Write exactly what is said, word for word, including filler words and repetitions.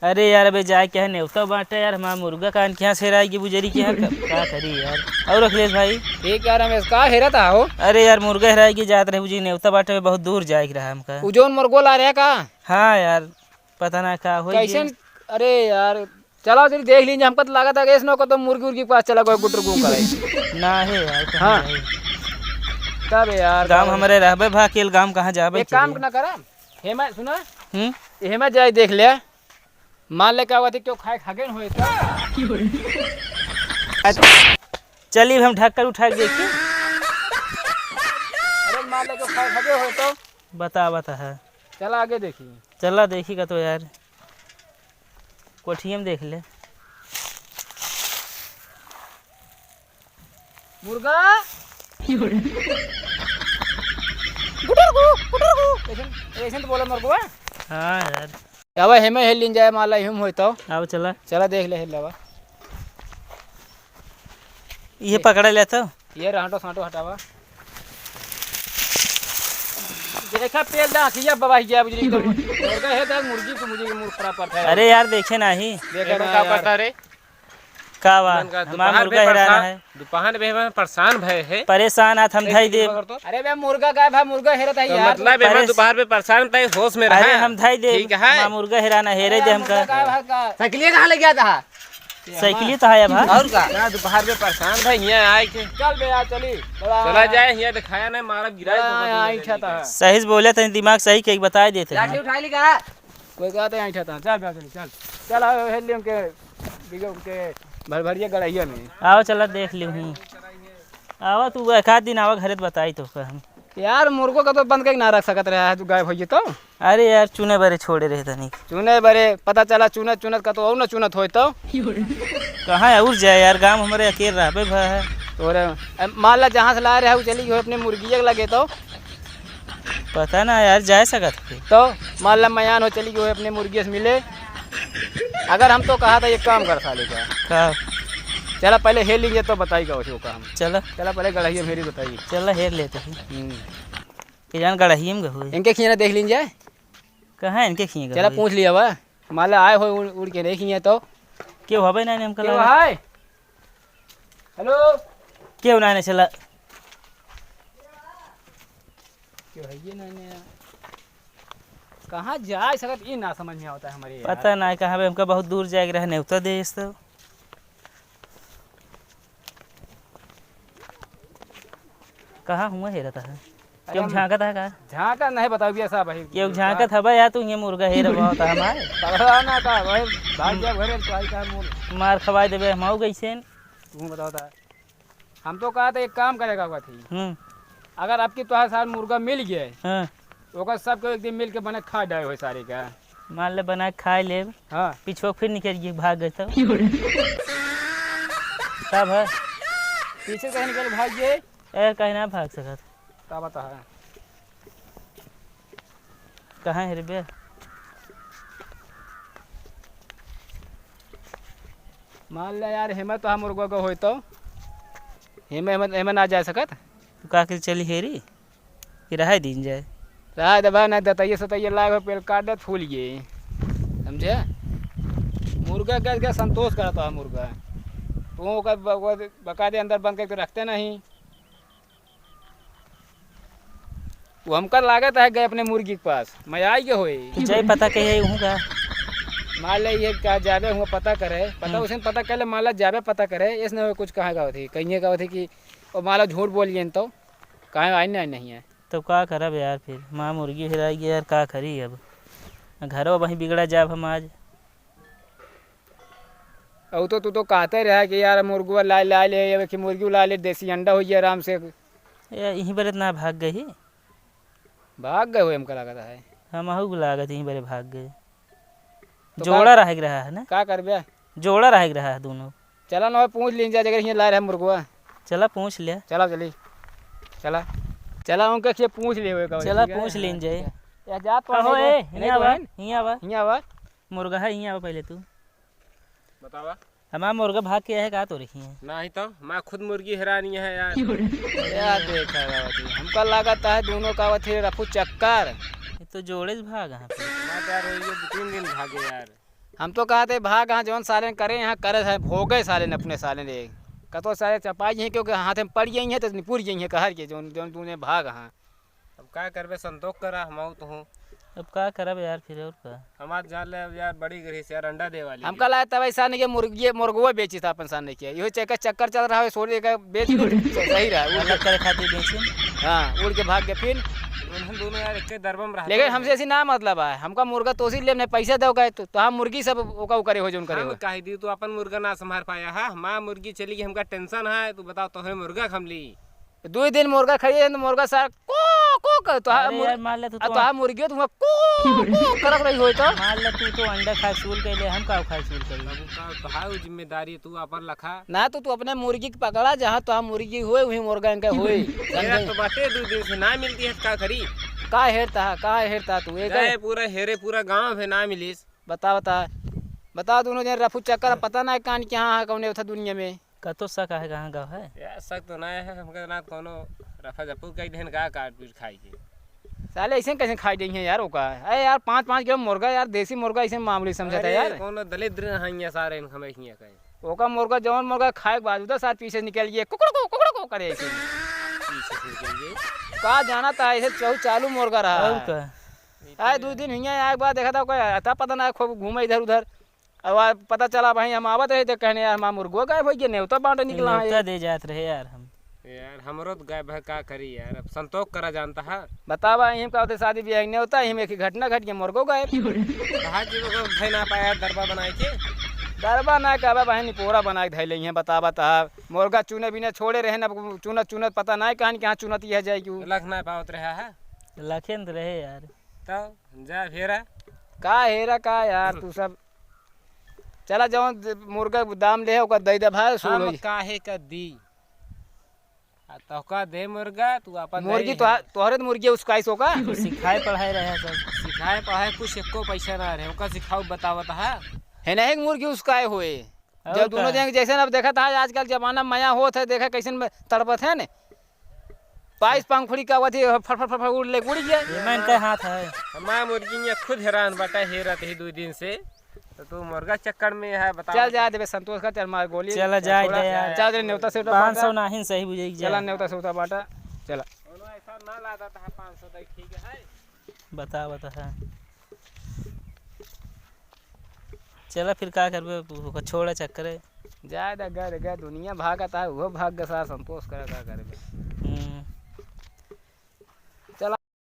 अरे यार, अबे जाए के है, नेवता बाटे यार, हमार मुर्गा कान के यहाँ से हेराई के बुजरी के यहाँ, का, का करी यार। और अखिलेश भाई? ठीक यार रमेश, का हेरत हो? अरे यार, मुर्गा हेराई के जात रहे बुजरी, नेवता बाटे, बहुत दूर जाए के रहा हमका। उ जौन मुर्गो ला रहे का? हाँ यार, पता ना का होई कैसन? गे। अरे यार, चला जल्दी देख लीजिए, हमका तो लागत है कि ऐसनो को तो मुर्गी उर्गी के पास चला गए गुटर गु करे। ना है यार, कहाँ हाँ। जाए? तब यार, गाँव तब हमरे रहबे भा अकेल, गाँव कहाँ जाबे एक के काम लिए? ना करा, हेमा सुना, हम्म? हेमा जाए देख ले, मान ले का हुआ थी, क्यों खाए खागे न होए तो। चलिए हम ढक्कन उठा के देखी। अरे मान ले क्यों खाए खागे होए तो। बता, बता है। चला आगे देखी। चला देखी का तो यार, कोठिया में देख ले। मुर्गा। गुटर गु, गुटर गु। ऐसन, ऐसन तो बोला मुर्गवा। हाँ यार। अब हेमे हेल लीन जाए, माला यूं होई तो। अब चला। चला देख ले, हेल लेवा। ये पकड़ा ले तो। ये रहटो सांटो हटावा। देखा पेल दा अखिया बबा ही गया बुजरी तो। मुर्गा है दा मुर्गी को मुझे मूड खराब करता है। अरे यार देखे नाही। देखे एमे ना का यार। पता रे? का बा? मन का हमार दोपहर मुर्गा में हेराना परेशान, है। दोपहर में हम परेशान भय है। परेशान आत हम एक धाई मिनट देब। रुको तो। अरे बे मुर्गा गायब है, मुर्गा हेरत है तो यार। मतलब एमे परेश- दोपहर में परेशान तय होश में अरे रहा। हम धाई देब। ठीक है। हमार मुर्गा हेराना हेरे अरे दे हमका। मुर्गा गायब है का? साइकिलिया कहाँ ले गया था? साइकिलिया तो है अब, हाँ? और का? ना दोपहर में परेशान भाई, हियाँ आए के। चल बे यार, चली। चला जाए, हियाँ दिखाया नहीं, मारब गिराए बड़ा को। यहाँ ऐंठा था। सही से बोले तनी, दिमाग सही के बताए देते हैं। लाठी उठा ली का? कोई कहते हैं ऐंठा था। चल बे, चल, चल। चल, आओ, हेल लियो उनके, बिगे उनके भरभरिया गड़हिया में। आओ, चला देख लियो हूँ। आवा तू, एक आध दिन आवा घरे तो बताई तो हम। यार, मुर्गो का तो बंद करके ना रख सकत रहा है, तू गायब होइए तो। अरे यार, चुने बरे छोड़े रहे तनिक। चुने बरे, पता चला चुनत चुनत का तो और ना चुनत होए तो। कहाँ है, उड़ जाए यार, गाँव हमरे अकेल रहबे भा है। तोरे, ए, मान ला जहाँ से लाए रहे, उ चली गई अपने मुर्गिया के लगे तो। पता ना यार, जाए सकत है। तो मान ला मयान हो चली गई अपने मुर्गिया से मिले। अगर हम तो कहा था एक काम कर साले का। का? चला पहले हेर लीजिए तो बताई का हो काम। चला। चला पहले गड़हिया में हेरी बताई। चला हेर लेते हैं। हम्म। कि जान गड़हिया में गहुए। इनके खियाना देख लीन जाए। कहाँ इनके खिए चला गहुए? पूछ लिया बा। मान ला आए हो उड़, उड़ के नहीं खिए तो। क्यों हबे ना हमका क्यों लगा? है? हेलो। क्यों ना चला? क्यों है ये ना, ना? कहाँ जाए सकत, ये ना समझ में आवता है हमरे यार। पता ना कहाँ बे, हमका बहुत दूर जाए के रहे, नेवता देस तो। कहाँ हुआ हेरत है? अरे क्यों हम झांकत है का? झांका नहीं बताओ भैया साहब, भाई। क्यों झांकत है भाई यार, तू ये मुर्गा हेर बहुत हमारे। पता ना का भाई, भाग गया घरे तो आई का बोल। मार खवाए देबे हम आऊ गइसे। तू बताओ ता। हम तो कहा था एक काम करेगा हुआ थी। हम्म। अगर आपकी तोहार साथ मुर्गा मिल गया, हाँ। ओकर सबके एक दिन मिल के बने खा डाए होए सारे का। मान ले बना के खाए लेब। हाँ। पिछुआ फिर निकल गई, भाग गए तो। तब है। पीछे कहीं निकल भाग गए। ए, कहीं ना भाग सकत। का बता है? कहाँ है रे बे? मान ले यार, हेमे तो हम मुर्गा को होई तो। हेमे, हेमे, हेमे ना जा सकत। तू का के चली हेरी? कि रहे दीन जाए। रहे दे भाई, ना दतइये सतइये लाग हो, पेल काट दे, फूल गए। समझे? मुर्गा के, के संतोष करता है मुर्गा। तू ओकर ब-, ब-, बकायदे अंदर बंद करके रखते नहीं। वो हमका लागत है गए अपने मुर्गी के पास, मैं आई के होई। तू जाए पता के है उहूँ का? मान ले ये का जाबे हुआ पता करे, पता हम्म। उसे पता कर ले, मान ला जाबे पता करे, इसने कुछ कहाँ का होती, कहीं का होती कि वो मान ला झूठ बोल गए तो, कहाँ आई नहीं, नहीं है। तो का करब यार, फिर माँ मुर्गी हेराई गई यार, का करी अब? घरवा वहीं बिगड़ा जाब हम आज। अउ तो तू तो कहते रहा कि यार मुर्गवा लाए, लाए ले, अब कि मुर्गी लाए ले, देसी अंडा हो जाए आराम से। ए, यहीं बरे ना भाग गई? भाग गए हो, हमका लागत है। हम आहू को लागत यहीं बरे भाग गए। तो जोड़ा का, रहे के रहा है ना? का करबे? जोड़ा रहे के रहा है दोनों। चला ना, पूछ लीन जा, जगह हियाँ लाए रहे मुर्गवा। चला पूछ लिया। चला चली। चला। चला उनके से पूछ ले हुए का चला ठीक है? पूछ लीन जाए। या जा तो कहो नहीं ए, रे। हियाँ नहीं तो आवा, है। हियाँ आवा। हियाँ आवा। मुर्गा है, हियाँ आवा पहले तू। बतावा। हमार मुर्गा भाग के है का तोरे हियाँ? नहीं तो, मैं खुद मुर्गी हेरानी है यार। क्या देखा बाबा जी? हमका लागत है दोनों का आवत है रफू चक्कर। ये तो जोड़े से भाग है। मैं तो यार ये दो तीन दिन भागे यार। हम तो कहत है भाग, हाँ, जौन सालेन करे, यहाँ करे है, भोगे सालेन अपने सालेन रे। कतो साले चपाई हैं, क्योंकि हाथ में पड़ गई हैं, तो निपुर गई हैं, कहर के, जौन, जौन तूने भाग, हाँ। अब का करबे, संतोष करा, हम आऊ तो हूँ। अब का करब यार, फिर और का? हमार जान ले अब यार, बड़ी गरीस यार, अंडा दे वाली हमका है। लगा तब ऐसा नहीं कि मुर्गी, मुर्गवा बेची था अपन सामने किया। इहो चक्कर, चक्कर चल रहा है, सोच के बेच ले, सही रहा, उड़ के। अलग करे खातिर बेची। हाँ, उड़ के भाग के फिर। उन्हन दोनों यार एक दरबा में रहते लेकिन हैं। हमसे ऐसी ना मतलब है, हमका मुर्गा तोसी लेब नहीं, पैसा दो गए तो, तो हम मुर्गी सब ओका करे हो, जौन करे हम हो। कह दी, तू अपन मुर्गा ना संभाल पाया है, हमार मुर्गी चली गई, हमका टेंशन है, तू बताओ, तोहरे मुर्गा खम ली। दो दिन मुर्गा खाइए तो मुर्गा सार को, को कर, तो अरे मुर-, यार, मान ले तू आ, तो तो मुर्गियो तुम को, को करत रही होई तो। मान ले तू तो अंडा खाए सूल के ले, हम का खाए सूल करी? अब का भाई जिम्मेदारी तू अपन लखा। ना तो तू अपने मुर्गी के पकड़ा, जहाँ तो मुर्गी होए, वही मुर्गा इनका होए। मेरा तो बाटे दो दिन से ना मिलती है, का करी? का हेरता है, का हेरता तू? एक गए पूरा हेरे, पूरा गांव है, ना मिलिस। बता, बता, बता, दोनों जन रफू चक्कर, पता ना कान के हाँ है, कौन है उठा दुनिया में। कतो शक है, कहाँ गवा है? यार, शक तो ना है, हमके ना कोनो रफा जप्पू कई देन का काट पीट खाई के। साले ऐसे कैसे खाई गई हैं यार, ओका? अरे यार, पाँच, पाँच किलो मुर्गा यार, देसी मुर्गा ऐसे मामूली समझता अरे, यार। कोनो दलिद्र हैं ये सारे, इन हमें हियाँ कहीं। ओका मुर्गा, जौन मुर्गा खाए के बाद उधर सार पीछे निकल गए, कुकड़को, कुकड़को करे ऐसे। पीछे से निकल गए। का जाना था, ऐसे चौ-, चालू मुर्गा रहा और है। का? आए दो दिन हियाँ आए के बाद देखा था, कोई आता पता ना, खूब घूमे इधर उधर। अब आ पता चला भाई, हम आवत रहे तो कहने, "यार, हमार मुर्गो गायब हो गया, नेवता बांटे निकला है।" नेवता दे जात रहे यार हम। यार, हमरो तो गायब है, का करी यार, अब संतोष करा जानता है। बतावा, हम का होते शादी ब्याह के नेवता, हम एक ही घटना घट के मुर्गो गायब। कहाँ जी, वो भाई ना पाया दरबा बनाए के? दरबा ना कहबा भाई, निपोरा बनाए के धैले हैं, बतावा ता। मुर्गा चुने बिना छोड़े रहे ना, चुनत चुनत पता ना कहाँ, कहाँ चुनत यह जाए क्यों। लख ना पावत रहा है। लखेन तो रहे यार। तो जा हेरा। का हेरा का यार, तू सब चला, जौन मुर्गा दाम ले, ओकर दे दे भाई, सूल हम होई। काहे का दी? आ, तोहका दे मुर्गा, तू अपन मुर्गी दे तो, है। तोहरे तो मुर्गी उसकाइस होका। सिखाए पढ़ाए रहे सब। सिखाए पढ़ाए कुछ एको पैसा ना रहे, ओका सिखाओ, बतावत हा। है नहीं, मुर्गी उसकाए होए। और जब दोनों का? जन जैसे अब देखा था, आजकल जमाना मया होत है, देखा कैसन में तड़पत है ने। पाइस पंखुड़ी का वथी फट फट फट फट उड़ ले, उड़ गया। ये मैं इनका हाथ है। हमार मुर्गी ये खुद हैरान बाटा, हेरत ही दो दिन से। तो तू मुर्गा चक्कर में है, बता। चल जा देबे संतोष का, चल मार गोली। चला जाए छोड़ा। दे यार। चल दे नेवता से उठा पाँच सौ बाटा। नाहिन सही बुझाई जा। चला नेवता से उठा बाटा। चला। कोनो ऐसा ना लादा था पाँच सौ तक, ठीक है। बता, बता। चला फिर का करबे, ओकर छोड़ा चक्कर है। जाए दा, गर, गर, दुनिया भागत है, उहो भाग के साथ संतोष करे, का करबे।